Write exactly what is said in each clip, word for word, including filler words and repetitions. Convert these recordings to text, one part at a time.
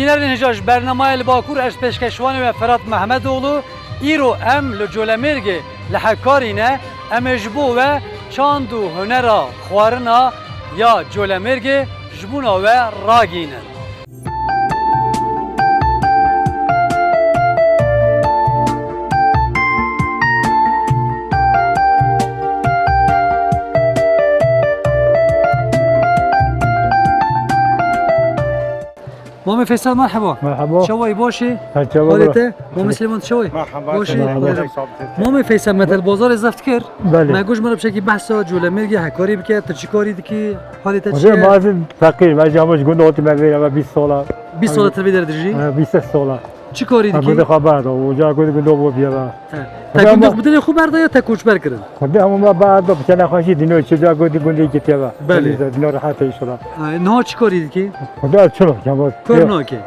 Derdên hêja ji bernameyê li Bakur, ez pêşkeşvanê we Ferat Mehmetoğlu. Îro em li Colemêrgê li Hekarî ne. Em ê ji bo we çand û hunera xwarina ya Colemêrgê ji bona we ragihînin. Mamê Feysel, merheba. Merheba. Çawa yî, baş î? Her çawa. Halê te? Mamê Süleyman, çawa yî? Merheba. Baş î? Merheba. Halê te? Mamê Feysel, me te li bazarê zeft kir. Belê. Me got ji me re piçekî behsa Colemêrgê Hekarî bike, tu çi karî dikî? Halê te çi ye? Ma ez feqîr im, ez ji gund hatime vê, me bîst sala. Bîst sala tu vê derê dijî? He, bîst sala. Çi karî dikî? Gundê xwe berda, oca gund, gundo bû biyeve. He. Te gundê xwe bi dilê xwe berda ya te koçber kirin? Xwedê hemû me berda, bi te nexweşî dîno çi ca gundê, gundê gitiye ve. Belê. Dîno rehet e inşallah. Ay, niha çi karî dikî? Xwedê çilo, ya bas. Kar nake.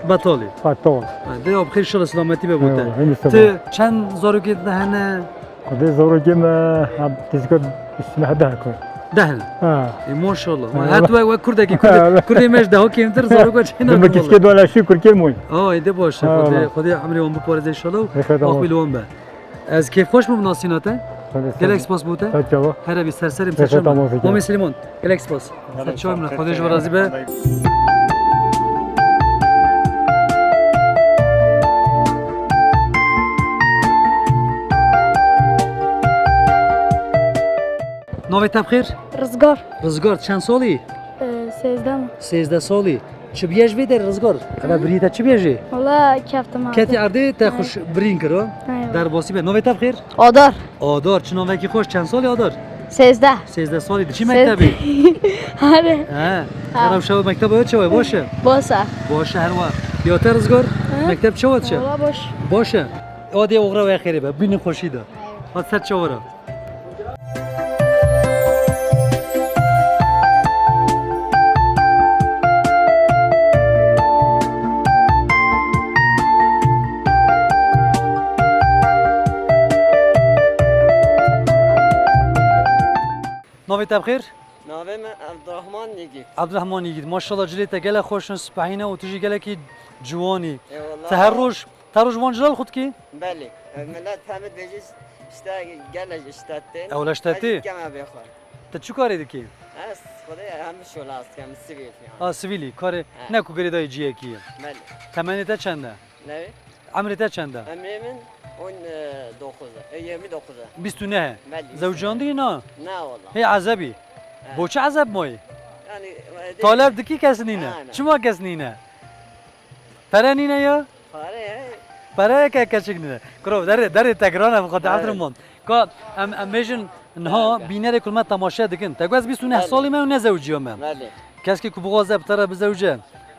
Betalî. Betal. Ay, de ya bi xêr inşallah selametî be bo te. Eyvallah, hemî selamet. Ti çend zarokê te hene? Xwedê zarokê me, em tezîka bîst û neh deh kar. Deh ne? Ha. E, maşallah. Eyvallah. Her tu wek, wek kurdekî, kurdê, kurdê me ji deha kêmtir zaroka çêna. Dime kiskê dala şî kurkê moy. Aa, êdî baş e. Eyvallah. Xwedê, Xwedê emrê wan bipare inşallah. Aqbil wan be. Ez kêfxweş bûm nasîna te. Gelek spas bo te. Her hebî, ser serê min, ser çavê min. Mamê Silêman, gelek spas. Ser çavê min, Xwedê ji we razî be. Navê te bi xêr? Rizgar. Rizgar, çend salî? Ee, sêzdeh mi. Sêzdeh salî. Çi bûye ji vê derê Rizgar? Eve birî te çi bûye jê? Wala keftim. Ketî erdê te xweş birîn kir, ha? Eyvallah. Derbasî be. Navê te bi xêr? Adar. Adar, çi navekî xweş, çend salî Adar? Sêzdeh. Sêzdeh salî, diçî mektebê? Hare. He. Ha. Rewşa mekteba we çawa ye, baş e? Baş e. Baş e, her wa. Ya te Rizgar, mekteb çawa diçe? Wala baş. Baş e. Adê oxira we xêrê be, bînin xweşî de. Hat ser çawa re. Navê te bi xêr? Navê me Abdurrahman Yigit. Abdurrahman Yigit. Maşallah cilê te gelek xweş in, spehî ne û tu jî gelekî ciwan î. Eyvallah. Te her roj Te roj van cilal xwe dikî? Belê. Ev milet hemî dibêjî işte gelek işte tên. Ewle işte tê. Keme bê xwe. Te çi karê dikî? Ez xwedê hemî şola ez dikim, sivîl yani. Ha, sivîlî, karê ne ku girêdayî ciyekî ye. Belê. Temenê te çend e? Ne? Emrê te çend e? Emrê min on dokuz e, e, yirmi dokuz e. Bîst û neh e. Belê. Zewcandî na? Na wala. Hê ezebî. He. Bo çi ezeb mayî? Yani, e, talep dikî kes nîne. Ha, ne. Çima kes nîne? Pere nîne ya? Pare, he. Pere ke keçik nîne. Kuro, derê, derê te giran e, bi Xwedê Abdurrahman. Ka em, em bêjin niha bînerê ku me temaşe dikin. Te got ez bîst û neh salî me û nezewiciya me. Belê. Keskê ku bixwaze bi te re bizewce,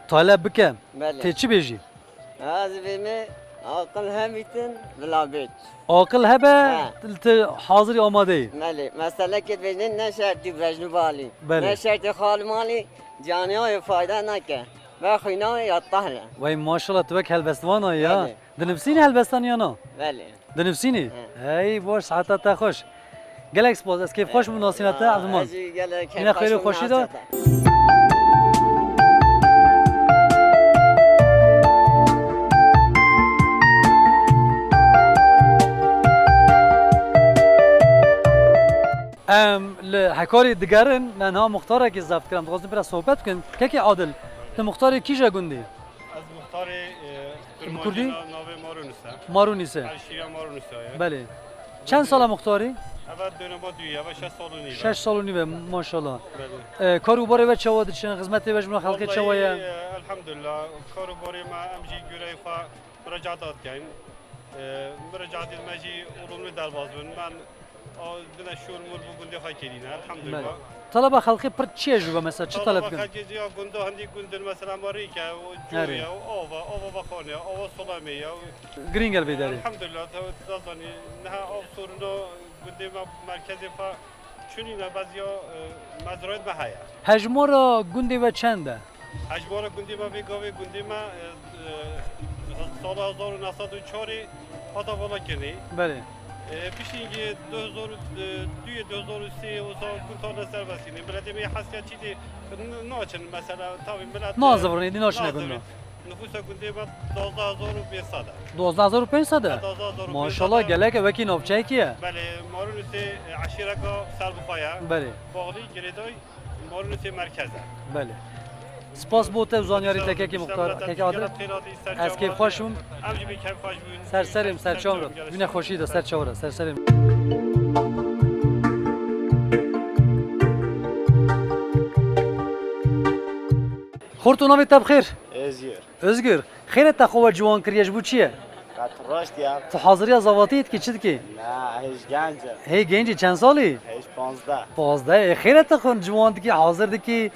talep bike, tê çi bêjî? Ez vê me aqil hemîtin, bila bêt. Aqil hebe, tu hazirî amadeyî. Belê. Meselekê dibêjin ne şertî bejnû balî. Belê. Ne şertî xalmalî, caniyayê fayda nake. Ve xwîna wê ya tahr e. Wey maşallah, tu wek helbestvan a ya. Belê. Dinivîsînî helbestan ya na? Belê. Dinivîsînî? He. Hey, baş, saeta te xweş. Gelek spas, ez kêfxweş bûm nasîna te, Abdurrahman. Ez jî gelek kêfxweş bûm nasîna te. Yine xêr û xweşî de. Em li Hekarî digerin, me niha muxtarekî zeft kir. Em dixwazin pira sohbet bikin. Kekê Adil, tu muxtarê kîje gundî? Ez muxtarê, e, Bi kurdî? Kurmancî na-, navê Marûnis e. Marûnis e. Erşîya Marûnis e. Belê. Çend sala muxtarî? Eve dönema duyê, eve şeş sal û nîv e. Şeş sal û nîv e, maşallah. Belê. E, kar û barê we çawa diçin? Xizmetê we ji min xelkê çawa ye? Wallahî, e, elhamdulillah, kar û barê me em jî gureyê xwe Muracaat dikin. E, muracaatê me jî olumlu derbas bin. Ben o, bine şûr mûr bu gundê xwe kirîne. Elhamdülillah. Belê. Taleba xelkê pir çi ye ji we mesela? Çi talep dikin? Taleba xelkê ya gunda hindî gundin mesela ma rêk e, o cû ye, o av e, ava vexane ye, ava solemê ye. Girîng e li vê derê. Elhamdülillah, te, te zanî, niha av soruna gundê me merkezê xwe çûnîne, beziya, e, mezrayet me heye. Hejmara gundê we çend e? Hejmara gundê me vê gavê gundê me, e, e, sala hezar û neh sed û çarê hata vala kirinê. Belê. E, piştî hingê du hezar û, e, duyê du hezar û sê wisa gund hatine serbestkirinê. Miletê me yê heskê çî tê n-, naçin mesela, tavî milet, e, nazivirin, êdî naçine gundan. Nüfusa gundê me duwazdeh hezar û pênc sed e. Duwazdeh hezar û pênc sed e? He, duwazdeh hezar û pênc sed e. Maşallah, gelek e, wekî navçeyekî ye. Belê, Marûnûsê, e, eşîreka Serbixwe ye. Belê. Baxlî, girêdayî Marûnûsê merkez e. Belê. Spas bo te û zanyarî te kekê muxtar, kekê Adil. Ez kêfxweş bûm. Em jî bi keyf xweş bûn. Ser serê min, ser çav re. Wî nexweşî de, ser çav re, ser serê min. Xort û navê te bi xêr? Êzgir. Özgür, xêr e te xwe we ciwan kiriye, ji bo çi ye? Qet raşt ya. Tu haziriya zavatiyê dikî, çi dikî? Na, hêj genc e. Hê genc î, çend salî? Hêj panzdeh. Panzdeh, ê xêr e te xwe ciwan dikî, hazir dikî,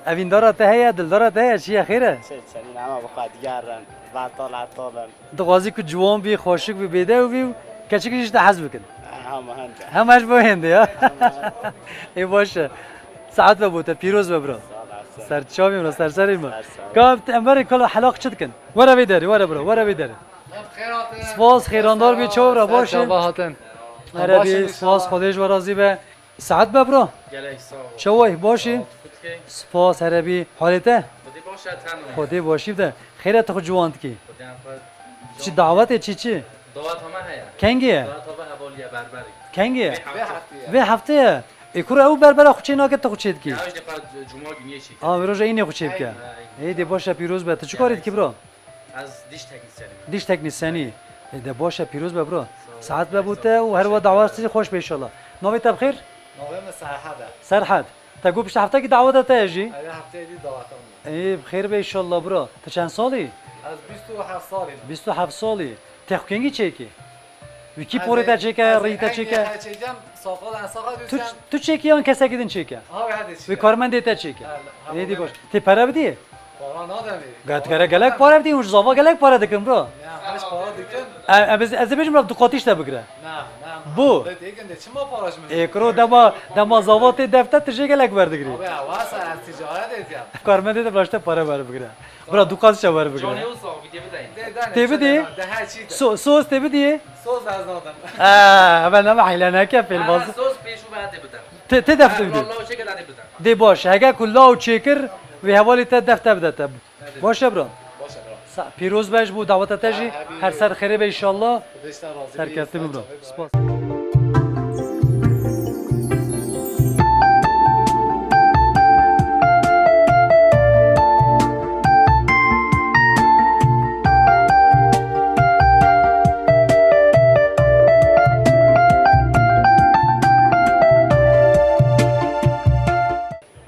evîndara te heye, dildara te heye, çi ye, xêr e? Çi, çi, nîne, ama bi xwe digerin, vetal etal in. Dixwazî ku ciwan bî, xweşik bî, bêdew bî û keçikî ji te hez bikin. Hema hende. Hema ji bo hende ya. Hema hende. Ê baş e. Saet be bo te, pîroz be bira. Sağ olasın. Ser çavê min, ser serê min. Ser serê. Ka em berê kala helaq çi dikin? Were vê derê, were bira, were vê derê. Spas, xêrandar bî, çawa bira, baş e? Çava hatin. Here bî, spas, Xwedê ji we razî be. Saet be bira. Gelek sağ ol. Çawa yî, baş î? Spas, here bî. Halê te? Xwedê baş e, te ne? Xwedê başî bide. Xêr e, tu xwe ciwan dikî? Xwedê em xwe. Çi dawetê, çi çi? Daweta me heye. Kengî ye? Daweta me hevalî ye, berberî. Kengî ye? Vê heftê. Vê heftê ye. Ê kuro, ew berbera xwe çê nake, tu xwe çê dikî? Ya, işte, qet cuma günü çêke. A, vê roja înê xwe çê bike. Aynen, aynen. Ê dê baş e, pîroz be. Tu çi karî dikî bira? Ez diş teknisyenî me. Diş teknisyenî. Ê de baş e, pîroz be bira. Sağ ol. Saet be bo te û her wa dawa sizi xweş be inşallah. Navê te bi xêr? Navê me Serhed e. Serhed. Te got pişta heftekî daweta te ye jî? Eve hefteyê dî daweta min. Ê bi xêr be inşallah bira. Tu çend salî? Ez bîst û heft salî me. Bîst û heft salî. Te xwe kengî çêkî? Wî kî porê te çêke, rî te çêke? Çêkem, saqal en saqa. Tu, dûsem. Tu çêkî yan kesekî din çêke? Ha, wê hede çêke. Wî karmendê te çêke. Ê dî baş. Tê pere bidî? Para nademê. Gat kere gelek pare bidî, û ji zava gelek pare dikin bro. Ya, hiç para dikin. E, e, ez, ez dibêjim bro, du qatî ji te bigire. Na, na. Bu. Lê têkin de çima para ji min? Ê kuro dema, dema zava tê defte tu jê gelek werdigirî. Abi, wasa ez ticaret edeceğim. Karmendê de bira ji te pare werbigire. Bira du qatî ji te werbigire. Canê wisa, vîdyo bideyî. Tê bidî? De her çî de. So-, soz tê bidî? Soz ez nadim. Aa, ben ama hile neke, pêlbaz. Soz pêş û ve tê bide. Tê, tê def bidî. Dê baş, hege ku law çêkir, vê hevalê te def te bide te. Baş e bro. Baş e bro. Sa-, pîroz be ji bo daweta te jî. Her ser xêrê be inşallah. Serkeftin bro. Spas.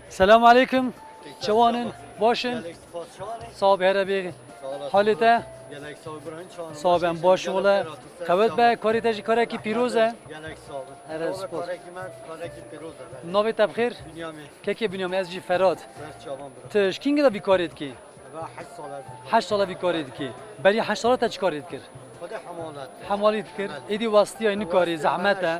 Selamun aleyküm. Çawan in? Baş in? Gelek spas, çawan in? Sağ ol, here bî. Sağ olasın. Halê te? Gelek sağ ol, Burhan, çawan in? Sağ ol, baş in, baş in, wele. Gelek sağ ol. Qewet be, karê te jî karekî pîroz e. Gelek sağ ol. Here spas. Karekî me, karekî pîroz e. Navê te bi xêr? Bünyamin. Kekê Bünyamin, ez jî Ferhat. Ser çavan bira. Tu ji kîngî de vî karê dikî? Eva heşt sal ez dikim. Heşt sala vî karê dikî. Berî heşt sala te çi karê dikir? Xwedê hemalet. Hemalî dikir. Hemal. Êdî westiyayî nikarî, zehmet e.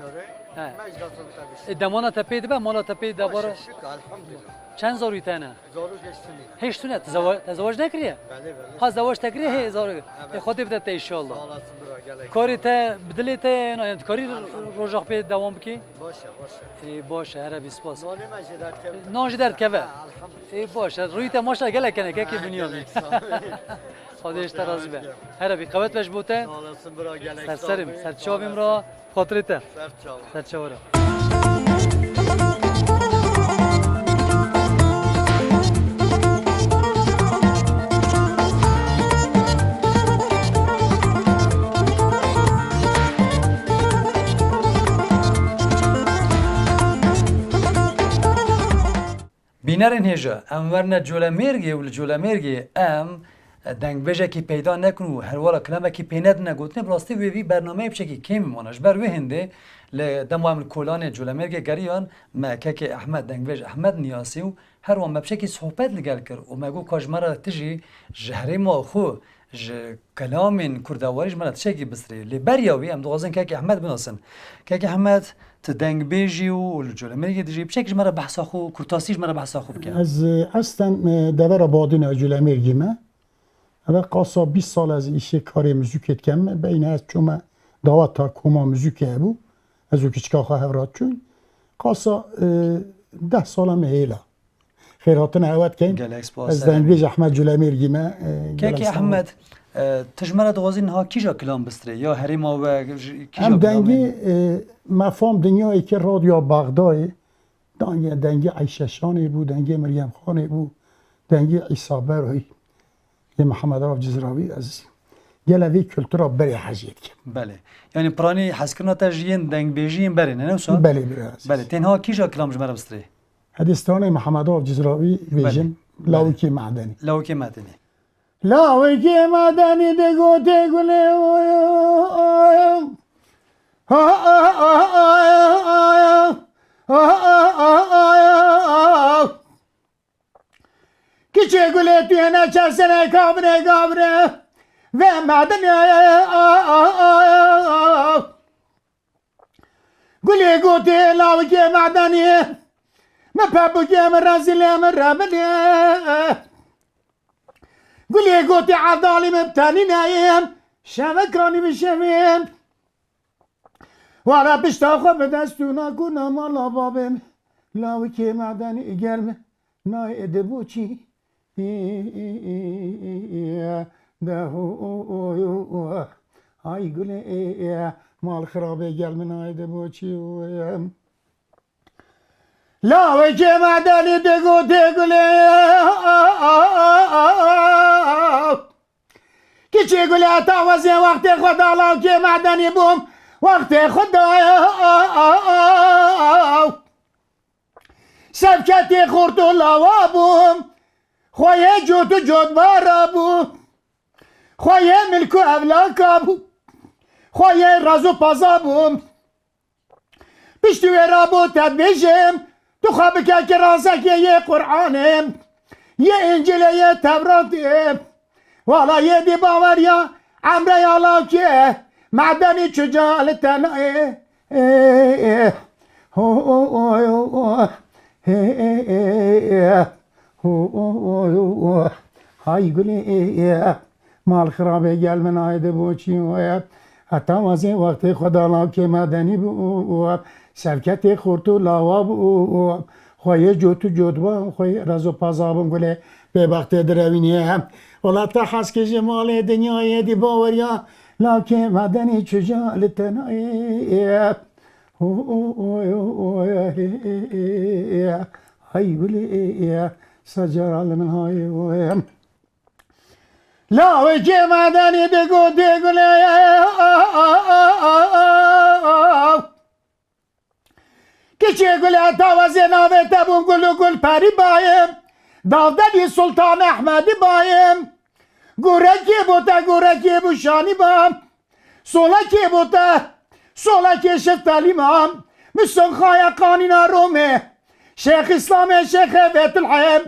He. Mecda te bişî. E, demana te pê dibe, mala te pê de. Baş e, şükür, elhamdülillah. Çend zarû te ne? Zarû hêşt tune. Hêşt tune? Te zewa-, te zewac nekiriye? Belê, belê. Ha, zewac te kiriye, hê zarû. Evet. E, Xwedê bide te inşallah. Sağ olasın bira, gelek. Karê te bi dilê te ye, na, yani, tu karî roja xwe pê dewam bikî? Baş e, baş e. Ê, baş e, here bî spas. Navê me jê derdikeve. Nan jî derdikeve. Ha, elhamdülillah. Ê, baş e. Rûyê te maşallah gelek kenek, kekê Bünyamin. Gelek sağ ol. Xwedê ji te razî be. Here bî, qewet be ji bo te. Sağ olasın bira, gelek sağ ol. Ser serê min, ser çavê min re, xatirê te. Ser çav. Ser çav re. Bînerên hêja, em werine Colemêrgê û li Colemêrgê em dengbêjekî peyda nekin û herwala kilamekî pê nedine gotinê, bi rastî wê vî bernameyê piçekî kêm mane. Ji ber wê hêndê li dema em li kolanê Colemêrgê geriyan, me kekê Ehmed, dengbêj Ehmed niyasî û her wan me piçekî sohbet li gel kir û me got ka ji me re tu jî ji herêma xwe, ji kelamên kurdewarî ji me re tiştekî bistirê. Lê beriya wî em dixwazin kekê Ehmed binasin. Kekê Ehmed, tu dengbêjî û li Colemêrgê dijî, piçekî ji me re behsa xwe, kurtasî ji me re behsa xwe bike. Ez, e, esten, e, devera Badîna Colemêrgê me. Eve qasa bîst sal ez îşê karê muzîkê dikem. Beyne ez çûme daweta koma muzîkê hebû. Ez û kiçika xwe hev re çûn. Qasa, e, deh sala me hêla. xêrhatina hewe dikeyn. Gelek spas, Ez heremî. dengbêj Ehmed Culemêrgî me. E, gelek Kekê spas. Ehmed, e, tu ji me re dixwazî niha kîja kilam bistirê? Ya herêma we, ji kîja Em kilamê? dengî, e, me fam dinyayê kir radyoya Bexdayê. Dengê, dengê Eyşe Şanê bû, dengê Meryem Xanê bû, dengê Îsa Beroyî. Yê Mihemed Rauf Cizrawî ez gelek vê kultura berê heziyê dikim. Belê. Yanî piranî hezkirina te ji yên dengbêjiyên berê ne, ne wisa? Belê, birê ezîz. Belê. Tênha kîja kilam ji me re bistirê? Hedê stranê Mihemed Rauf Cizrawî Belê. bêjim, Belê. Lawikê Medenî. Lawikê Medenî. Lawikê Medenî digotê gulê oy, oy, oy. Kiçê gulê tu yê neçersine kabirê kabirê vê medinê. Gulê gotê lawikê medenî, min pebûkê, min rezîlê, min rebinê. Gulê gotê evdalî, min tenî neyê, şevekanî bi şevê. Were pişta xwe bi destûna ku namala babê min. Lawikê medenî gel min nayê di bo çî de ho. Ay gulê mal xirabê gel min nayê di bo çî. Lawikê medenî digotê gulê. Kiçê gulê heta wezê wextê xwe da lawkê medenî bûm, wextê xwe da. Sevketê xort û lawa bûm, xweyê cot û cotbara bûm, xweyê milk û evlaka bûm, xweyê rez û paza bûm. Piştî wê rabû te dibêjim, tu xwe bike kirazekê yê Qur'anê, yê Încîlê, yê Tewratê. Wala yê dî baweriya emreya lawkê medenî çuca li te nayê. Ho, ho, ho, ho. He, he, he, he. Ho, ho, ho, ho, ho. Hay gulê, e, e. Mal xirabê gel min ayde bo çî we. Heta wazê wextê xwe da lawkê medenî bû. Sevketê xort û lawa bû. Xweyê cot û cotba, xweyê rez û paza bûn gulê bêbextê direwîniye. Wela te hez kir ji malê dinyayê dî baweriya lawkê medenî çuca li te nayê. Oy, oy, oy, oy, hey, hey, hey, hey. Hay gulê, ê, ê, sa cara li min hayê, oy. Lawê cêma denî digotê gulê. Kiçê gulê, heta wezê navê te bûm gul û gul perî bayê. Davdenî Sultan Ehmedî bayê. Gorekê bo te, gorekê bo şanî ba. Solekê bo te, solekê şeftalî ma. Min son xaya qanîna Romê. Şêx Îslamê, Şêxê Bêtilhem.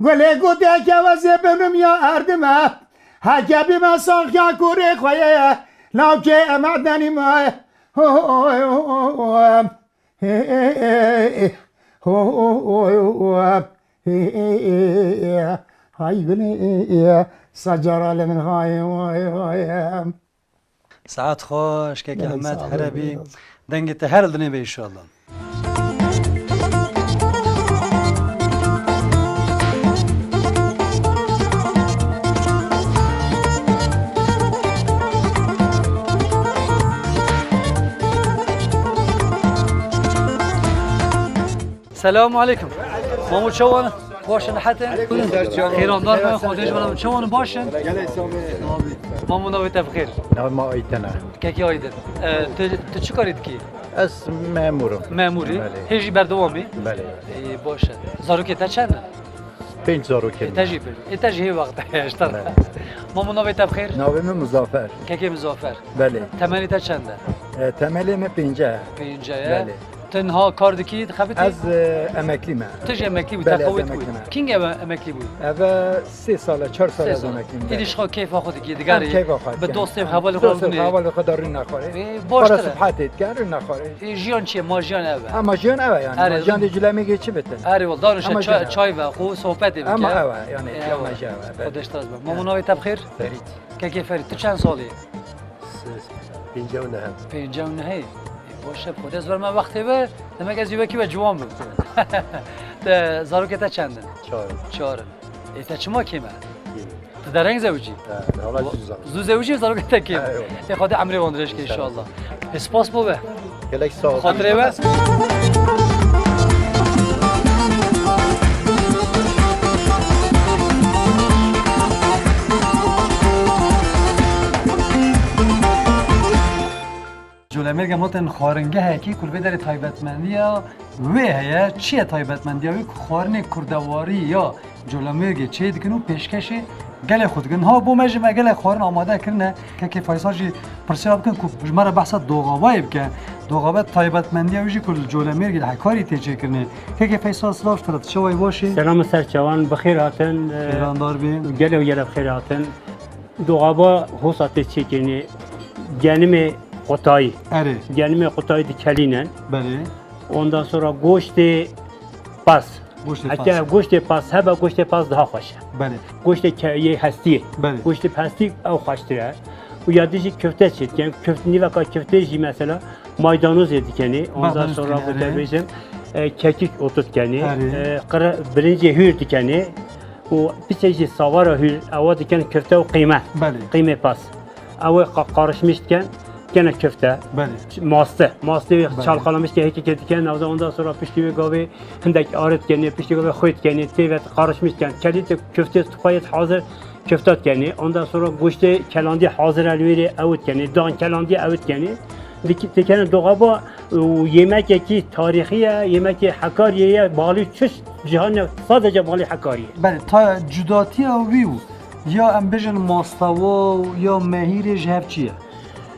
Gulê gotê ke wezê bimrim ya erdime. Heke bîme saxiya korê xwe ye. Lawkê em edenî me. Ho, ho, ho, ho, ho. He, he, he, he. Ho, ho, ho, ho, ho. He, he, he, he. Hay gulê, he, he. Sa cara li min hayê, hay, hay. Saet xweş, kekê Gelek Ehmed, saet here bî. Bî. Dengê te her li dinê be înşallah. Selamun aleyküm. Mamu çawan? Baş in, hetin? Xêrandar be, Xwedê ji we re be. Çawan, baş in? Gelek sağ ol. Abi, mamu, navê te bi xêr? Navê me Aydin e. Kekê Aydin. E, tu, tu çi karî dikî? Ez memûr im. Memûr î? Belê. Hê jî berdewam î? Belê. Ê, baş e. Zarokê te çend in? Pênc zarokên me. Ê, te jî pênc. Ê, te jî hê wext e, ji te re. Belê. Mamu, navê te bi xêr? Navê min Muzafer. Kekê Muzafer. Belê. Temenê te çend e? E, temelê me pênc e. Pênc e. Belê. Tu niha kar dikî, dixebitî? Ez, e, emeklî me. Tu jî emeklî bû, Belê, ez teqawit bû. Emeklî me. Kîngê emeklî bû? Eve sê sal e, çar sal Sê ez sal. emeklî me. Îdî ji xwe keyfa xwe dikî, Em digarî. keyfa xwe Bi dikin. dostê, hevalê xwe Dostê, rûnê. hevalê xwe de rûn nexwarê. Ê, baş Para tire. sibhatê dikin, rûn nexwarê. Ê, jiyan çi ye? Ma jiyan ev e. Ama jiyan ev e yani. Erê, Ma jiyan rûn- dê culemê çi bitin? Erê, wal, danişe Ama çay, jiyan ev. çay ve, xwe sohbetê bike. Ama ev e yani, Ê, ama ev e. jiyan ev e, belê. Xwe deştaz be. Mamu, navê te bi xêr? Ferît. Kekê Ferît, tu çend salî? Pêncî û neh. Pêncî û neh. Ê, baş e, Xwedê ez verme wextê ve, demek ez yê wekî ve ciwan bim. E, zarokê te çend in? Çar in. Çar in. Ê, te çima kêm e? Kêm e. Tu dereng zewicî? He, hala zû zewicî. Zû zewicî zarokê te kêm. He, eyvallah. Ê, Xwedê emrê wan dirêj ke înşallah. Ê, spas bo be. Gelek sağ ol. Xatirê we. Colemêrge moten xwaringehekî ku li vê derê taybetmendiya wê heye. Çi ye taybetmendiya wê ku xwarinê kurdewarî ya Colemêrgê çê dikin û pêşkêşê gelê xwe dikin? Ha, bo me jî me gelek xwarin amade kirine. Kekê Feysal jî pirsiyar bikin ku ji me re behsa doxabayê bike. Doxabe taybetmendiya wî jî ku li Colemêrgê li Hekarî tê çêkirinê. Kekê Feysal, silav ji te re, tu çawa yî, baş î? Selam ser çawan, bi xêr hatin. Xêrandar bî. Gelek gelek bi xêr hatin. Doxaba hosa tê çêkirinê, genimê qutayî. Erê. Genimê qutayî dikelînin. Belê. Ondan sonra goştê pas. Goştê pas. Heke goştê pas hebe, goştê pas daha xweş e. Belê. Goştê ke-, yê hestiyê. Belê. Goştê hestî ew xweştir e. Û ya dî jî köfte çêdikin. Köft-, nîveka köftê jî mesela maydanozê dikenê. Ondan sonra, erê, bu te bêjim, e, kekik otu dikenê. Erê. E, qire-, birincê hûr dikenê. Û piçek jî savara hûr, ewa dikin köfte û qîme. Belê. Qîmê pas. Ew ê qa-, qarişmiş dikin, kene köfte. Belê. Mastê. Mastê wê, belê, çalkalamiş ke hekî ke dikin, navza ondan sonra piştî wê gavê hindek arê dikenê, piştî gavê xwê dikenê, tê ve qarişmiş dikin. Kelî te köftê xwe yê hazir köfte dikenê. Ondan sonra goştê kelandî hazir e li wê rê ew dikenê. Dan kelandî ew dikenê. Dik-, dikene doxaba û yemekekî tarîxî ye, yemekê Hekariyê ye, balî çiş cihane sadece balî Hekariyê. Belê, ta cudatiya wî û ya em bêjin mastewa û ya mehîrê ji hev çi ye?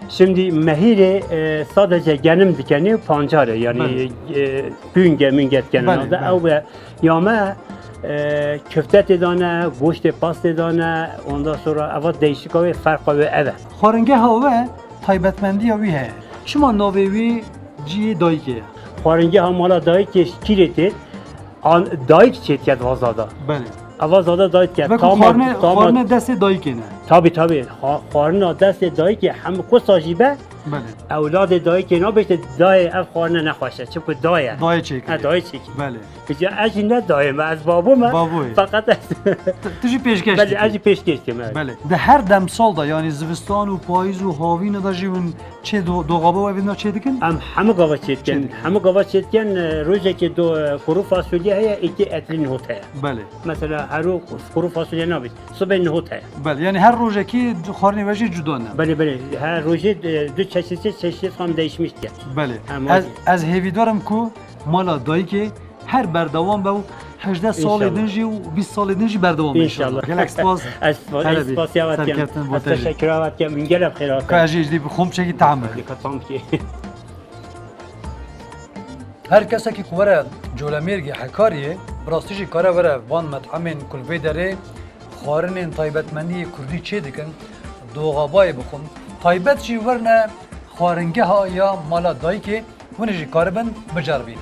Şimdi mehîrê, e, sadece genim dikenê û pancar e, yani, belê, e, pûnge mûnge dikenê. Belê, navde, belê. Ew e, ya me, e, köfte tê dane, goştê pas tê dane, ondan sonra eva değişika wê, ferqa wê ev e. Xwaringeha we taybetmendiya wî heye. Çima navê wî cihê dayikê ye? Xwaringeha mala dayikê ji kîrê tê, an, dayik çêdiket va zada. Belê. Eva zada dayik diket. Wekî tam xwarine, tam xwarine destê dayikê ne? Tabii, tabii. Xa-, xwarina destê dayikê hem qursa jî be. Belê. Ewladê dayikê nabêjte dayê ev xwarine nexweş e. Çimku dayê. Dayê çêkiriye. Ha, dayê çêkiriye. Belê. Peki ez jî ne dayê me, ez babo me. Babo yê. Feqet ez... Tu, tu jî pêşkeş dikî. Belê, ez jî pêşkeş dikim, evet. Belê. Di her demsal de, yanî zivistan û payîz û havîna de jî hûn çê do-, doxaba û evîna çê dikin? Em hemû gava çê dikin. Çê dikin. Hemû gava çê dikin, e, rojekê do, e, kuru fasulye heye, êkê etlî nohut heye. Belê. Mesela hero kuru fasulye nabît, sibê nohut heye. Belê, yanî her rojekî xwarinê we jî cuda ne? Belê, belê. Her rojê, e, du çeşitê, çeşitê tam değişmiş diye. Belê. Em ez, ez hêvîdar im ku mala dayikê her berdewam be û hejdeh salê, înşallah, din jî û bîst salê din jî berdewam be înşallah. Înşallah. Gelek spas. Ez spa-, ez spasiya we dikim. Serkeftin bo te jî. Ez teşekkür we dikim. Gelek xêra. Ka ez jî ji dî bi xom çekî tehemil. Dikkat tam ki. Her kesekî ku were Colemêrgê Hekariyê, bi rastî jî kare were van metemên ku li vê derê xwarinên taybetmendiyê kurdî çê dikin, doxabayê bixwin. Taybet jî werine xwaringeha ya mala dayikê. Hûn jî karibin biceribînin.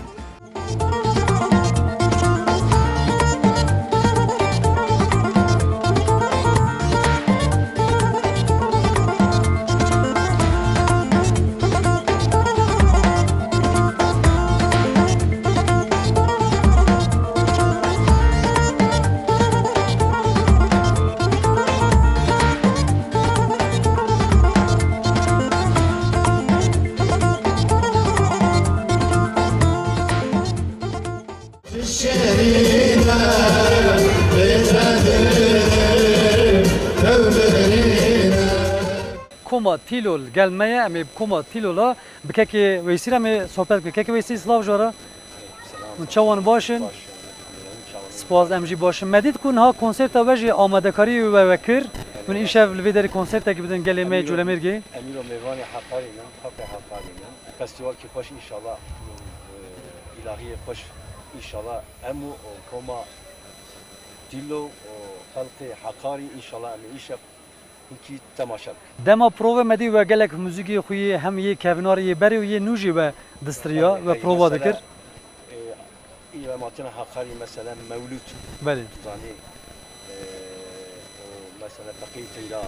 Koma Tîlol gel me ye, em ê bi Koma Tîlola bi kekê Weysî re em ê sohbet bikin. Kekê Weysî, silav ji we re. Hûn çawan, baş in? Baş in, elhamdulillah, çawan. Spas, em jî baş in. Me dît ku niha konserta we jî amadekarî we, we kir. Hûn îşev li vê derê konsertekî bidin gelê me yê Colemêrgê. Em îro mêvanê Heqarî ne, xelkê Heqarî ne. Festîvalkî xweş înşallah, e, îlahiyê xweş înşallah. Em û, o, koma Tîlo, o, xelkê Heqarî înşallah em ê îşev hinkî temaşe bikin. Dema provê me dî we gelek muzîkê xwe yê hem yê kevnarê yê berê û yê nû jî we distiriya, we prova dikir. Belê, heye, mesela, e, î we matîna Heqarî, mesela Mewlûd. Belê. Tu zanî, e, o, mesela Feqî Teyra.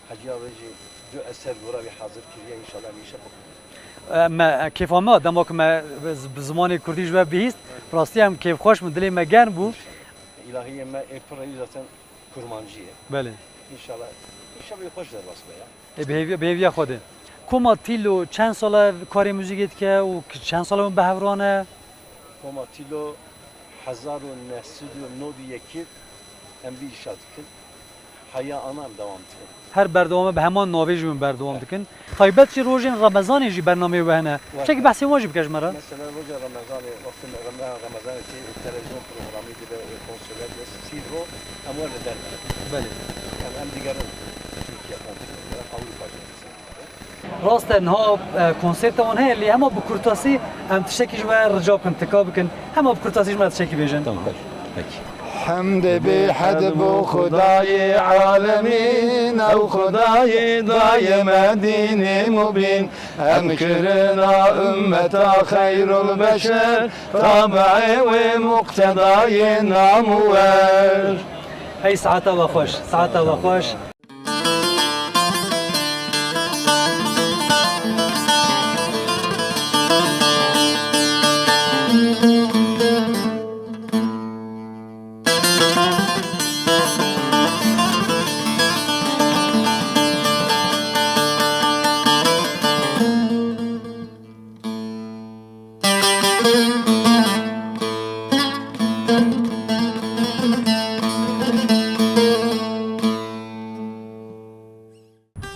Hecî ya wê jî du eser gora wî hazir kiriye, înşallah em îşev bixwin. E, me, e, kêfa me, dema ku me bi z-, bi zimanê kurdî ji we bihîst, bi rastî em kêfxweş bûn, dilê me germ bû. Îlahiyê me ê pir reyî zaten kurmancî ye. Belê. Înşallah, înşallah xweş derbas be ya. E, bi hêviya, bi hêviya Xwedê. Koma Tîlo çend sal e karê muzîkê dike û ki-, çend sal e hûn bi hev re ne? Koma Tîlo hezar û neh sed û nod û yekê em vî îşa dikin. Heya ana em dewam dikin. Her berdewame bi heman navê jî hûn berdewam dikin. Taybet jî rojên Remezanê jî bernameyê we hene. Were. Çekî behsê wan jî bike ji me re. Mesela roja Remezanê, wextê me Reme-, Remezanê tê televîzyon programî dibe, e, konserve dibe, sî ro em wer li der ne. Belê. Em, em digerin Tirkiye komple, Ewropa jî. Rast e, niha, e, konserta wan heye, lê hema bi kurtasî em tiştekî ji we rica bikin, tika bikin, hema bi kurtasî ji me tiştekî bêjin. Tamam, peki. Hemdê bêhed bo Xwedayê alemîn, ew Xwedayê daye me dînê mubîn. Em kirina ummeta xeyrul beşer, tabiê wê muqtedayê namwer. Hey, saeta we xweş, saeta we xweş.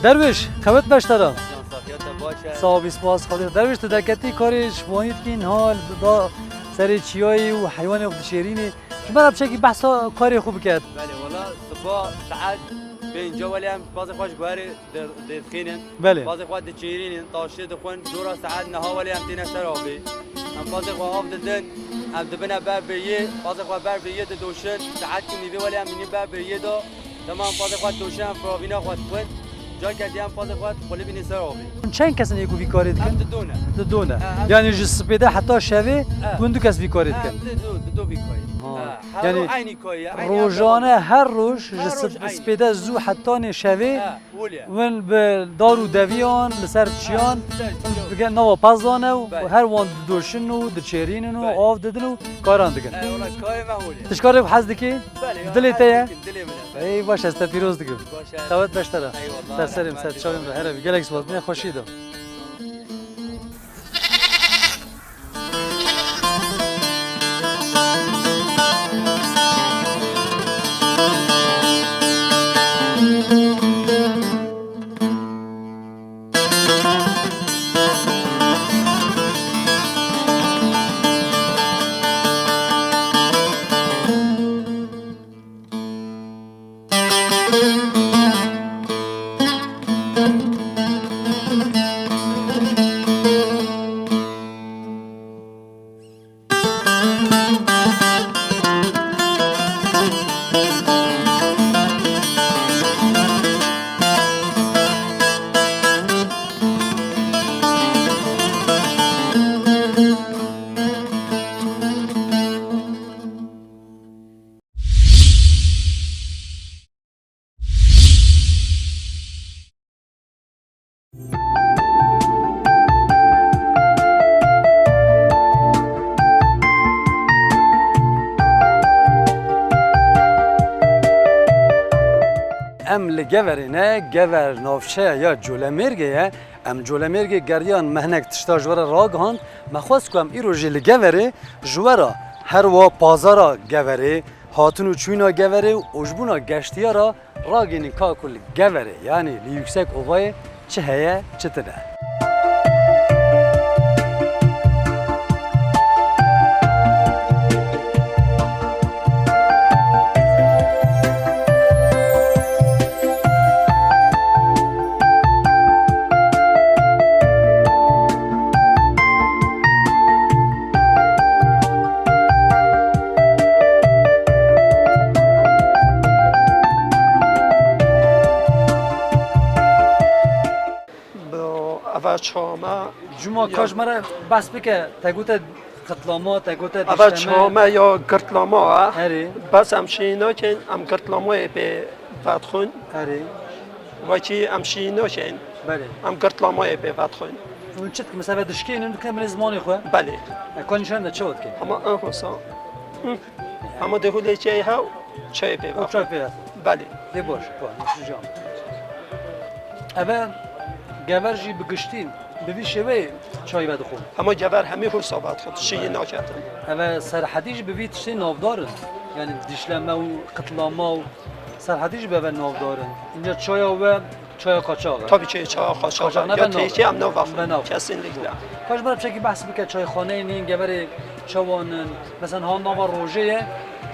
Derwêş, qewet beş te re. Can saxiya te baş e. Sağ ol, spas, Xwedê. Derwêş, tu derketî karê şivanî dikî, niha li da serê çiyayê û heywanê xwe dişêrînî. Ji me re piçekî behsa karê xwe biket. Belê, wela, siba saet pênca welê em pazê xwe ji guherê dê-, dêdixînin. Belê. Pazê xwe diçêrînin, taştê dixwin, dora saet neha welê em têne ser avê. Em pazê xwe av didin, em dibine ber biriyê, pazê xwe ber biriyê didoşin, saet kimî vê welê em hînî ber biriyê de. Dema em pazê xwe didoşin, em firavîna xwe dixwin. Carkê dî em pazê xwe diqulibînin ser avê. Hûn çend kes in ê ku vî karê dikin? Em didone. Didone. He, em Yani ji sipêde heta şevê He. hûn du kes vî karê He, dikin? em dido, dido vî karê. Ha. He, her Yani roj eynî karê ye, eynî rojane ew her roj ji Her roj sip-, eynî. sipêde zû hetanê şevê He, wile. win bi dar û deviyan, li ser çiyan, He, ser çiyan. dige nava pezan e û Belê. her wan didoşin û diçêrînin û Belê. av didin û karan dikin. He, wala karê me holê. Tu ji karê xwe hez dikî? Belê, Dilê ya, te ye? hez dikin, dilê min e. Ey baş, ez te pîroz dikim. Baş e. Qewet beş te re. Eyvallah, Ser serê min, ser rehmet çavê min re. Here bi gelek spas. Bine xweşî de. Em li Geverê ne, Gever navçeya ya Colemêrgê ye. Em Colemêrgê geriyan me hinek tişta ji we re ragihand. Me xwest ku em îro jî li Geverê ji we re her wa pazara Geverê, hatin û çûyîna Geverê û ojbûna geştiyara ragihînin ka ku li Geverê, yanî li Yüksek Ovayê çi heye, çi tune. Bi eva çame Cuma ya ka ji me re behs bike, te gote qitlama, te gote Eva dişteme. çame ya girtlama e. Erê. Bes em şî nakin, em girtlamayê pê vedxwin. Erê. Wekî em şî nakin, Belê. em girtlamayê pê vedxwin. Hûn çi dikin? Mesela dişkênin, dikin binê zimanê xwe? Belê. E, ka nîşan de çawa dikin? Ama en xwesa. Hı. Ama dê hûlê çayê hew, çayê pê O çay pê ve. Belê. Lê baş, baş, şucam. Eve gever jî bi giştî, bi vî şêweyê çay vedixwe. Ama gever hemî hûr sabat xwe, şiyî naketin. Eve serhedî jî bi vî tiştê navdar in. Yani dişleme û qitlama û serhedî jî bi eve navdar in. Înca çaya we Çaya qaçax e. Tabii ki çaya qaçax. Qaçax ne Ya ben tehlikeye em navaxin. Ben navaxin. Kesinlikle. Kaç bera çekî behs bike çayxaneyê nîn, geverê çawan in. Mesela ha nava rojê ye,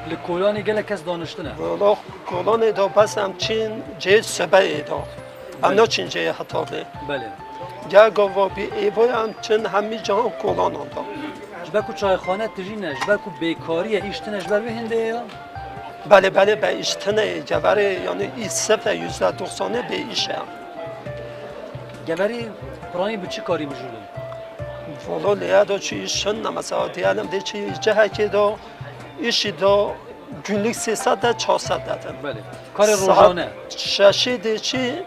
li kolanê gelek kes daniştine. Valla kolanê da bes em çin cê sebeyê da. Em Belê. Naçin cê heta vê. Belê. Gel gava bi êvoy em çin hemî cahan kolanan da. Ji ber ku çayxane tijî ne, ji ber ku bêkarî ye, îş tine ji ber wê hindê ye ya? Belê, belê, be îş tine ye. Geverê, yani, îş sifir, yüzde doksanı be iş e. Geverî piranî bi çi karî mijûl in? Valla lê ya da çi iş çin ne, mesela, diyelim, de çi cehekê da, işi da, günlük sê sed de, çar sed de. Belê. Karê Saat rojane. Şeşê de çi,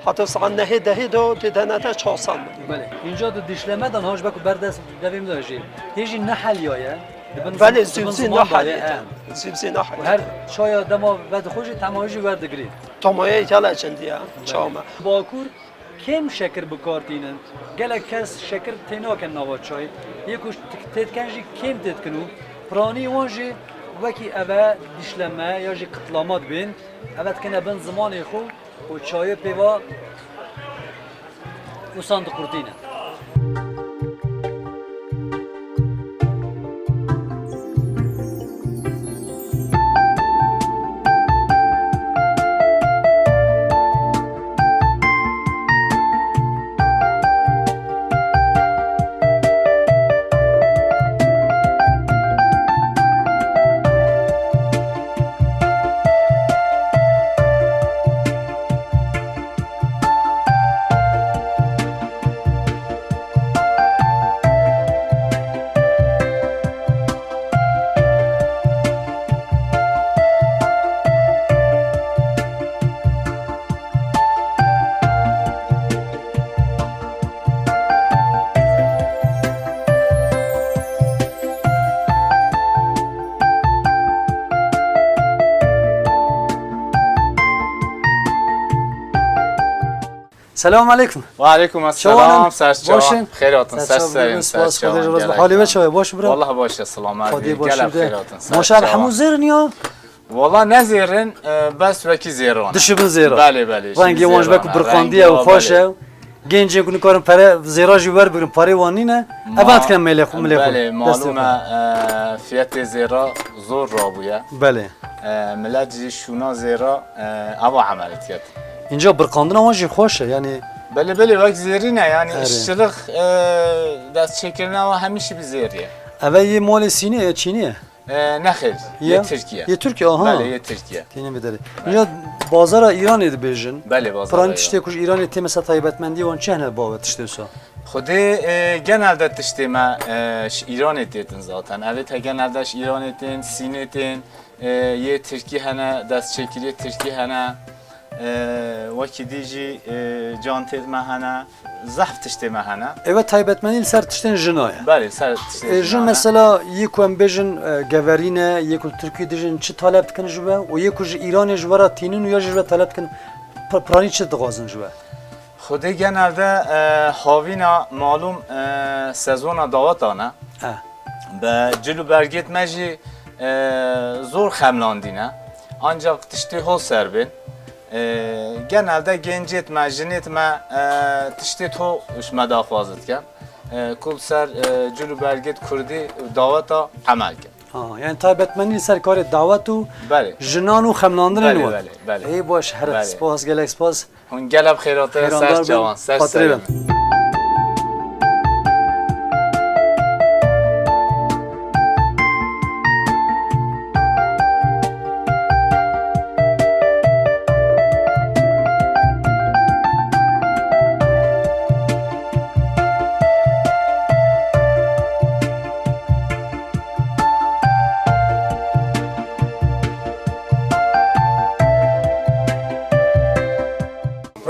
heta saat nehê dehê da, de denete çar sed. Belê. Înca di dişleme de, ha, ji ber ku ber dest devê min de jî. Tê jî ne heliya ye. Di bin Belê zim-, di bin zibzî ziman de ye, nahilîtin. He. Zibzî nahilîtin. Her çaya dema vedixwe jî tema wî jî werdigirî. Tamaya gele çindiye, Belê. Çawa me. Bakur kêm şekir bi kar tînin. Gelek kes şekir tênakin nava çayê. Yê ku tê dikin jî kêm tê dikin û piranî wan jî wekî eve dişleme ya jî qitlama dibên. Eve dikine bin zimanê xwe. û çayê pê ve wisa diqurtîne. Selamun aleyküm. Ve aleyküm Çawan selam, in? Ser çawan. Baş in? Xêr hatin, Ser ser çawan, serin, buyurun, ser spas, çawan, Xwedê razı gelek olsun. Halê we çawa ye? Baş in, bira? Vallahi baş e, selamet. Xwedê gelek baş bide. Xêr hatin, ser Maşallah, çawan. Hemû zêr in ya. Valla ne zêr in, e, bes wekî zêran e. Dişibin zêra. Belê, belê, Rengê wan ji ber ku birqandiye û xweş e. Belê. Gencên ku nikarin pere zêra jî werbigirin, parê wan nîne. Ma-, Evan dikine mêlê xwe, milê xwe. Belê, Destê malûm xwe. E, e, fiyetê zêra zor rabûye. Belê. E, millet jî şûna zêra, e, ava emel diket. Înca birqandina wan jî xweş e, yani. Belê, belê, wek zêrî ne, yani Erê. işçilik, e, destçêkirina wan hemî şî bi zêrî ye. Eve yê malê Sînê ye, Çînê ye? E, nexêr, Ya? yê Tirkiye. Yê Tirkiye, aha. Belê, yê Tirkiye. Têne bidere. Belê. Ya bazara Îranê dibêjin. Belê, bazara Piran Îran. Tiştê ku ji Îranê tê mesela taybetmendî wan çi hene bawe tiştê wisa? Xwedê, e, genelde tiştê me, e, ji Îranê têtin zaten. Evê te genelde ji Îranê tên, Sînê tên, e, yê Tirkî hene, destçêkiriyê Tirkî hene. E, wekî dî jî, e, cantê me hene, zehf tiştê me hene. Eve taybetmendî li ser tiştên jina ye. Belê, ser tiştên E, jin jina ne? mesela yê ku em bêjin, e, geverî ne, yê ku li Tirkî dijin çi talep dikin ji we û yê ku ji Îranê ji we re tînin û ya jî ji we talep dikin, pir-, piranî çi dixwazin ji we? Xwedê genelde, e, havîna malûm, e, sezona daweta ne. E. Bi cil û bergêt me jî, e, zor xemlandîne. Ancak tiştê hol ser bên. E, genelde gencêt me, jinêt me, e, tiştê to ji me daxwaz dikin. E, kul ser, e, cil û bergêt kurdî daweta emel kin. Ha, yani taybetmendî ser karê dawet û Belê. jinan û xemlandinên Belê, wan. belê, belê. Ê baş, her Belê. spas, gelek spas. Hûn gelek bi xêr hatin, Xêrandar ser bin, çawan, ser xatirê serin. bin.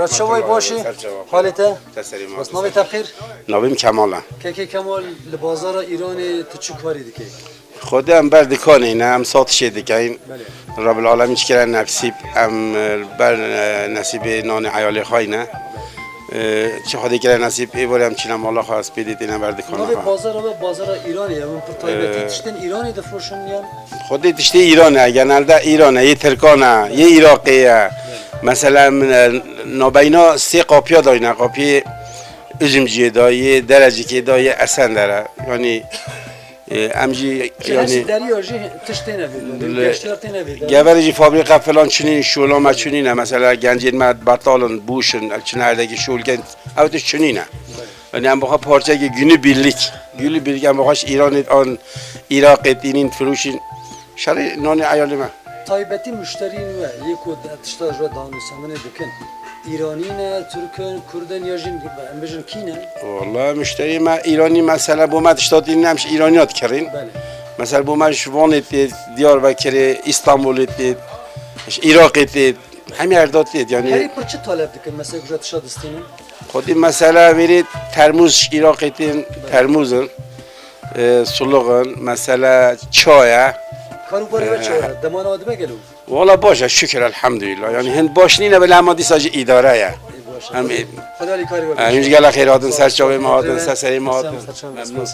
Çaway başî? Halê te? Te serî ma. Bas navê te xêr? Navê min Kemal e. Kekê Kemal, li bazara Îranê tu çi karî dikey? Xwedê em ber dikanê ne, em satişê dikeyn. Belê. Rabil Alemîn çi kere nesîb, em, e, ber, e, nesîbê nanê eyalê xwe ne. E, çi Xwedê kere nesîb, ê borê em çîne mala xwe, ez pê dê têne ber dikana Navê xwe. Bazara we bazara Îranê ye, hûn pir taybetî Ee, tiştên Îranê difroşin yan? Xwedê tiştê Îran e, genelde Îran e, yê Tirkan e, yê Iraqê ye. Mesela min, e, nabeyna sê qapiya dayne, qapiyê Üzümciyê da, yê Derecikê da, yê Esendere. Yani, e, em jî, Ji yani, hişî deriya jî tişt têne vê derê, Li- geştyar têne vê derê. Geverê jî fabrîka filan çinîn, şola me çinîne. Mesela gencên me betal in, bûş in, çine erdekî şol ken, ew tişt çinîne. Yani em bixa parçekî günübirlik, günübirlik em bixa ji Îranê an Iraqê tînîn, firûşîn. Şerê nanê eyalê me. Taybetî muşteriyên we yê ku de tişta ji we danûstandinê dikin, Îranî ne, Tirk in, Kurd in ya jî em bijin kî ne? Wala muşteriyê me Îranî, mesela bo me tişta tînîn em ji Îranî ya dikirîn. Belê. Mesela bo me ji Vanê tê, Diyarbekirê, Îstanbulê tê, ji Iraqê tê, hemî erda tê, yani. Herî pir çi talep dikin, mesela ku ji we tişta distînin? Xwedî mesela vêrê termûz ji Iraqê tên, termûz in, e, sulix in, mesela çay e. Karûbarê we çawa ye? Demana we dibe gelo? Wala baş e, şükür, elhamdülillah. Yani hin baş nîne, bile hema dîsa jî îdare ye. Ê, baş e. Em ê- Xwedê alîkarî we e, bike. Hûn jî gelek xêr hatin, ser çavê me hatin, ser serê me hatin. Sağ ol, sağ ol, sağ ol. Memnun.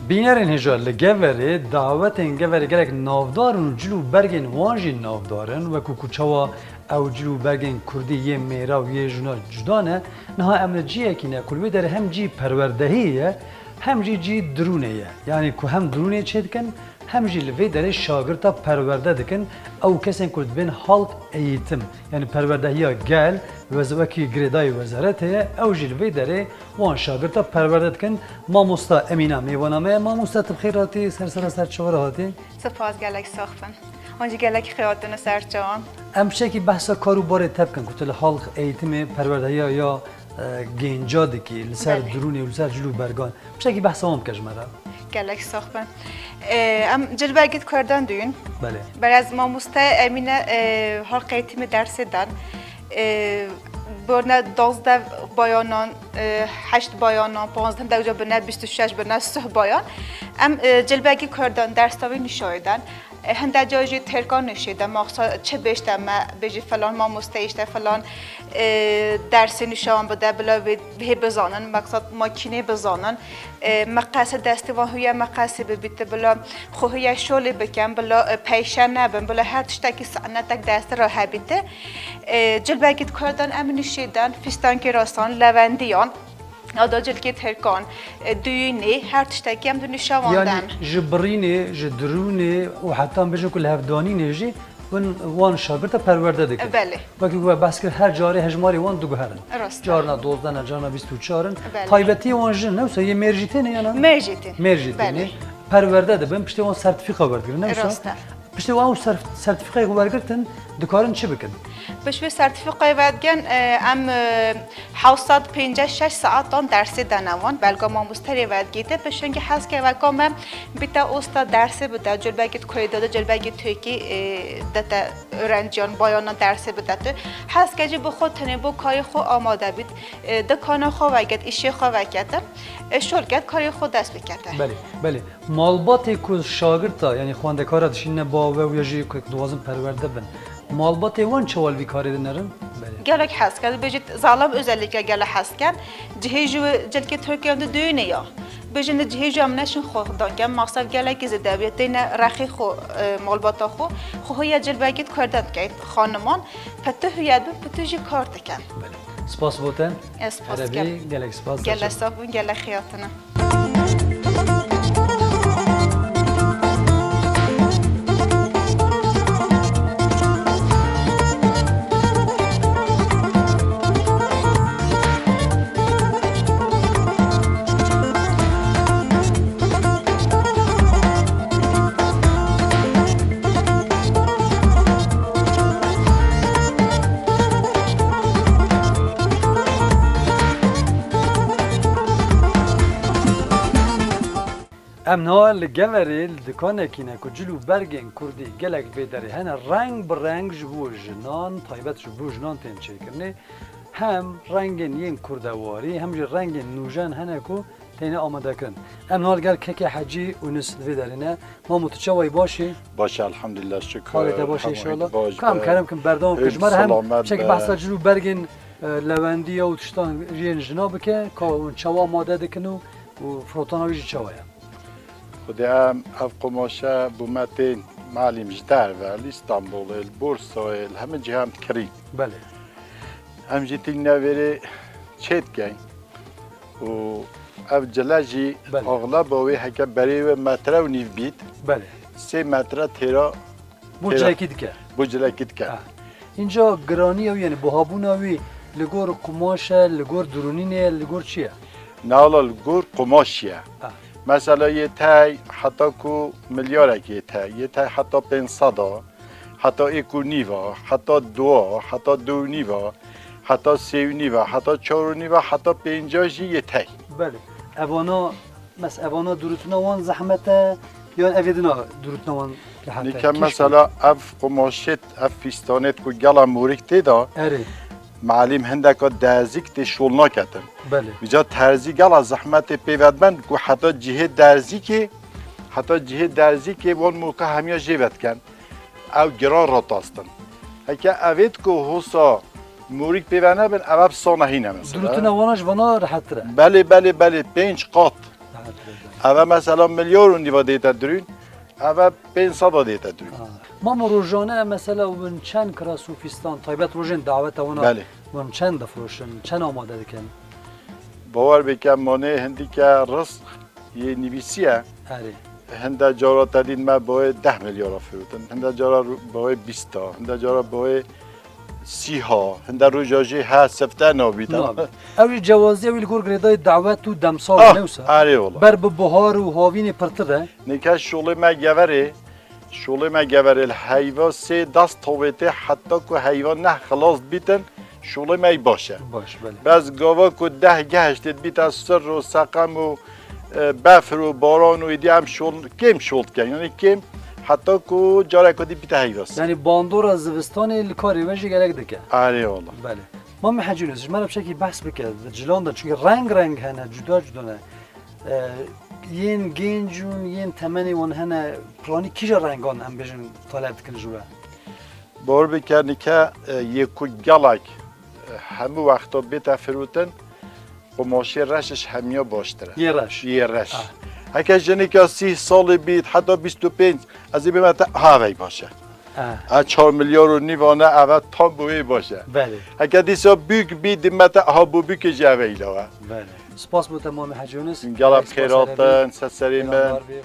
Bînerên hêja, li Geverê dawetên Geverê gelek navdar in û cil û bergên wan jî navdar in, wekû ku çawa ew cil û bergên kurdî yê mêra û yê jina cuda ne, niha em li cihekî ne ku li wê derê hem cî perwerdehiyê ye, hem jî cî dirûnê ye. Yanî ku hem dirûnê çêdikin, hem jî li vê derê şagirta perwerde dikin, ew kesên ku dibên halk eğitim, yanî perwerdehiya gel, wez-, wekî girêdayî wezaretê ye, ew jî li vê derê wan şagirta perwerde dikin. Mamosta Emîna mêvana me ye. Mamosta, tu bi xêr hatî, ser sera ser çawa re hatî? Spas, gelek sax bin. Wan jî gelek xêr hatine ser çawan. Em şekî behsa kar û barê te bikin, ku tu li halk eğitimê, perwerdehiya ya, e, gênca dikî, li ser Belê. dirûnê û li ser cil û bergan. Piştekî behsa wan bike ji me re. Gelek sax bin. Ee, em cilbegît Kurdan duyun. Belê. Berez mamoste Emîne, e, halk eğitimê dersê dan. E, börne dozdeh bayanan, e, heşt bayanan, panzdeh dewca bine, bîst û şeş bine, suh bayan. Em, e, cilbegît Kurdan ders tavî nişayê dan. E, hinde ca jî Tirkan nişê de, maxsa çi bêjte me, bêjî filan mamoste işte filan, e, dersê nişan bide, bila vê, vê bizanin, maksat makînê bizanin. E, meqesê destê wan huye meqesê bibîte, bila xwe huye şolê bikin, bila, e, peyşe nebin, bila her tiştekî sehnetek destê re hebîte. E, cilbegît Kurdan em nişê den, fîstankê rasan, levendiyan. Ya da cilkê Tirkan, e, duyûnê, her tiştekî em di nişa wan Yanî den. Ji birînê, ji dirûnê û heta em bêjin ku li hevdanînê jî bin wan şagirta perwerde dikin. Belê. Wekî we behs kir, her carê hejmarê wan diguherin. Rast e. Carna dozdeh ne, carna bîst û çar in. Belê. Taybetiyê wan jin ne wisa, yê mêr jî têne ya ne? Mêr jî tên. Mêr jî têne. Belê. Perwerde dibin, piştê wan sertîfîka werdigirin, ne wisa? Rast e. Piştê wan ew serf-, sertîfîkayê wergirtin, dikarin çi bikin? Bi şû sertîfîkayê vedgên, e, em, e, hewt sed pêncî û şeş saetan dersê dene wan, belga mamosterê vedgîte, pişingî hezke weka me bîte usta dersê bide, cilbegî koyê de, cilbegî Tirkî, e, dete öğrenciyan, bayana dersê bide tu. Hezke jî bi xwe tenê bo kayê xwe amade bît, e, dikana xwe veget, îşê xwe vekete, e, şol ket, kayê xwe dest bikete. Belê, belê. Malbatê ku şagirta, yanî xwendekara dişîne ba we û ya jî ku dixwazin perwerde bin, malbatê wan çawa li vî karê dinerin? Belê. Gelek hez ken, dibêjit zalam özellikle gelek hez ken. Cihê jû cilkê Tirkiye de düğünê ya. Bêjin di cihê jû em neşin xwe danken, masraf gelekî zêde bî, têne rexê xwe, e, malbata xwe. Xwe huye cilbegît Kurdan dikin xaniman, pitu huye bin, pitu jî kar dikin. Belê. Spas bo te. Ez spas Erebî, dikim. Gelek spas. Gelek sağ olun, gelek xeyatine. Em niha li Geverê li dikanekî ne ku cil û bergên kurdî gelek vê derê hene, reng bi reng ji bo jinan, taybet ji bo jinan tên çêkirinê. Hem rengên yên kurdewarî, hem jî rengên nûjen hene ku têne amadekirin. Em niha li gel Kekê Hecî Ûnis li vê derê ne. Mamo, tu çawa yî, baş î? Baş e, elhamdülillah, şükür. Halê te baş e, hemû înşallah. Baş. Ka em be. Kerem kin, berdewam kin. Hêj ji me re hem selamet çek be. Behsa cil û bergên, e, lewendiya û tiştan yên jina bike, ka hûn çawa amade dikin û, û firotana wî jî çawa ye? Xwedê em ev qumaşe bo me tên malîm ji derve, li Îstanbulê, li Bursayê, li hemî cihan dikirîn. Belê. Em jî tîne vêrê çê dikeyn. Û ev cile jî Belê. Axleba wê heke berê wê metre û nîv bît. Belê. Sê metre têra, Bo têra cilekî dike. Bo cilekî dike. Ha. Înca giraniya wî, yani buhabûna wî li gor qumaş e, li gor dirûnînê ye, li gor çi ye? Nala li gor qumaşî ye. Ha. Mesela yê tey heta ku milyarekê yê tey, yê tey heta pênc sed a, heta êk û nîv a, heta du a, heta du û nîv a, heta sê û nîv a, heta çar û nîv a, heta pênc a jî yê tey. Belê. Evana, mes-, evana dirûtina wan zehmet e, yan evê dina dirûtina wan rehet e? Nîke kîş mesela ev qumaşêt, ev fîstanêt ku gela morîk tê de, Erê. Malîm hindeka derzîk tê şol naketin. Belê. Vîca terzî gela zehmetê pê ve diben ku heta cihê derzîkê, heta cihê derzîkê wan moka hemiya jê ve diken. Ew giran ratastin. Heke evêt ku hosa morîk pê ve nebin, ev ev sana hîne mesela. Dirûtina wana ji vana rehettir e. Belê, belê, belê, pênc qat. Rehettir e, belê. Ev e mesela milyar û nîva dête dirûn, ev e pênc sed a dête dirûn. Ha. Mamo, rojane mesela win çend kiras û fîstan, taybet rojên daweta wana, Belê. Win çend difiroşin, çend amade dikin? Bawer bike, manê hindike rizq yê nivîsî ye. Erê. Hinde cara te dît me boyê deh milyara firotin. Hinde cara ru-, boyê bîst a. Hinde cara boyê sî ha. Hinde roja jî he sifte nabît. Nabît. Ew jî cewaziya wî li gor girêdayî dawet û demsal Ah, ne wisa? Erê wala. Ber bi buhar û havînê pirtir e. Nîke şolê me Geverê, şolê me Geverê li heyva sê dest tovê tê heta ku heyva neh xilas dibîtin, şolê me yî baş e. Baş, belê. Bes gava ku deh gehiştê dibîte sir û seqem û, e, befr û baran û êdî em şol, kêm şol dikin. Yanî kêm heta ku careka dî bîte heyva sê. Yanî bandora zivistanê li karê we jî gelek dike. Erê wala. Belê. Mamê Hecî Yunus, ji me re piçekî behs bike, di cilan de, çunkî reng reng hene, cuda cuda ne. E, yên gênc û yên temenê wan hene, piranî kîja rengan em bêjin talep dikin ji we? Bawer bike nîke, e, yê ku gelek, e, hemû wexta bête firotin, qumaşê reş ji hemiya baştir e. Yê reş. Yê reş. Ah. Heke jineka sî salî bît, heta bîst û pênc, ez ê bême te, ha, ev ê baş e. Ah. A çar milyar û nîv a ne, ev e tam bo wê baş e. Belê. Heke dîsa bûk bî, dime te, ha, bo bûkê jî ev e îlawe. Belê. Spas bo te Mamê Hecî Yunus. Gelek xêr hatin, ser serê min. Spas, Erê. Selamat bî.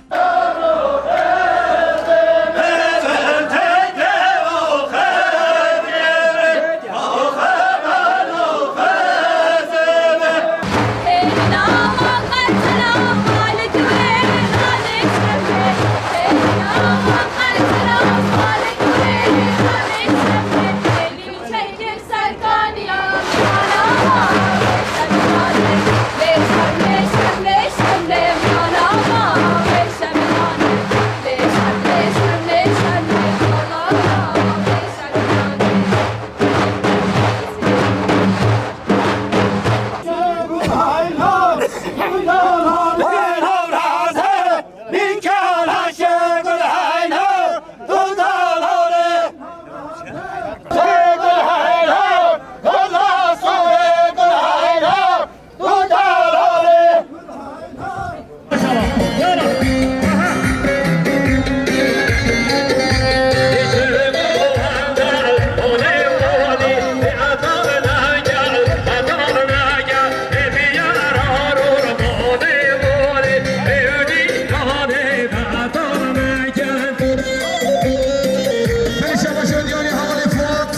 Berê şabaşê diyarî hevalê Fuat.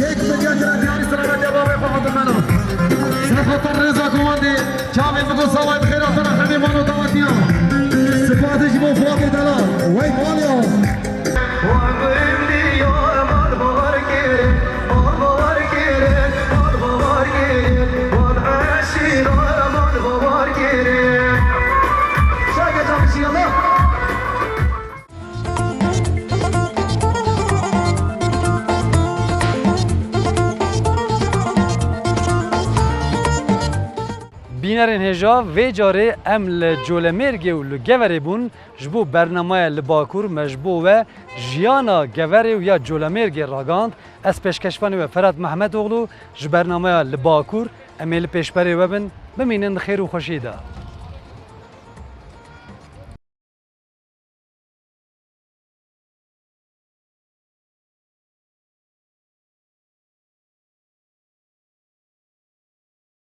Yek milyon lira diyarî selametê bavê xwe hatin mena. Ser xatir rêza ku wendê çavê min ku sawayê bi xêr hatina hemê mano dawetiya. Sipasê ji bo Fuatê delal. Wey maliya. Bînerên hêja, vê carê em li Colemêrgê û li Geverê bûn. Ji bo bernameya Li Bakur me ji bo we jiyana Geverê û ya Colemêrgê ragihand. Ez pêşkeşvanê we Ferhat Mehmetoğlu ji bernameya Li Bakur. Em ê li pêşberê we bin. Bimînin di xêr û xweşiyê de.